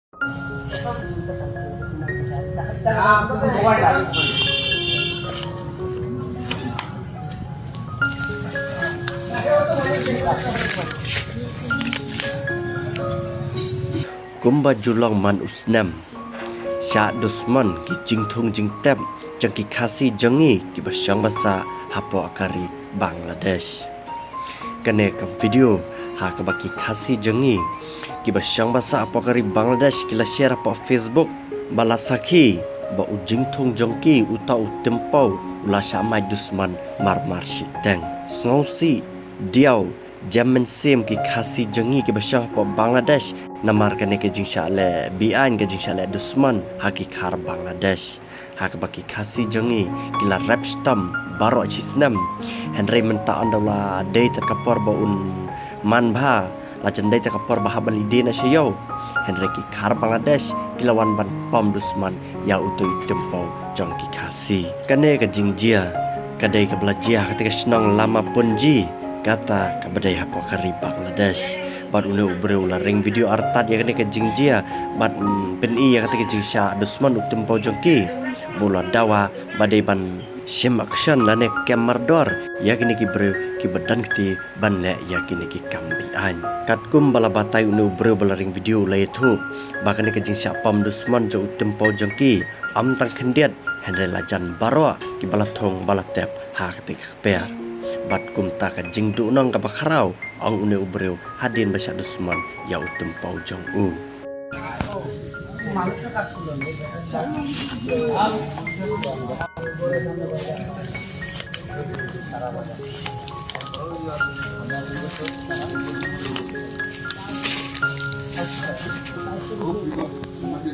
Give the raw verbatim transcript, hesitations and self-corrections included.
Kumba ju long man u snem, shah dusmon ki jingthung jingtep jong ki Khasi jong ngi kiba shong ba sah hapoh ka ri Bangladesh. Kane ka video ha kaba ki Khasi jong ngi kiba shong ba sah hapoh ka ri Bangladesh ki la share hapoh Facebook, ba la sakhi ba u jingthung jong ki uta u Tympew u la shah mait dusmon marmar shiteng. Sngewsih, diaw, jem mynsiem ki Khasi jong ngi kiba shong hapoh Bangladesh namar kane ka jingshah leh beaiñ, ka jingshah leh dusmon ha ki khar Bangladesh. Ha kaba ki Khasi jong ngi ki la rep shitom baroh shi snem. Hynrei mynta ynda la dei tat ka por ba un man bha, la jan dei tat ka por ba hap ban leit die noh sha ïew. Hynrei ki khar Bangladesh ki la wan ban pom dusmon ïa uto u Tympew jong ki Khasi. Kane ka jingjia ka dei kaba la jia ha kata ka shnong Lamapunji, kata kaba dei hapoh ka ri Bangladesh. Bad une u briew u la ring video artat ïa kane ka jingjia bad, mm, pyni ïa kata ka jingshah dusmon u Tympew jong ki. Ba u la dawa ba dei ban shim action lane kem mardor ïa kine ki briew kiba don kti ban leh ïa kine ki kam beaiñ. Katkum ba la batai une u briew ba la ring video u la ïathuh ba kane ka jingshah pom dusmon jong u Tympew jong ki ym tang khyndiat, hynrei la jan baroh kiba la thung ba la tep ha kata ka kper. Bad kumta ka jingduhnong kaba khraw, ong une u briew hadien ba shah dusmon ïa u Tympew jong u.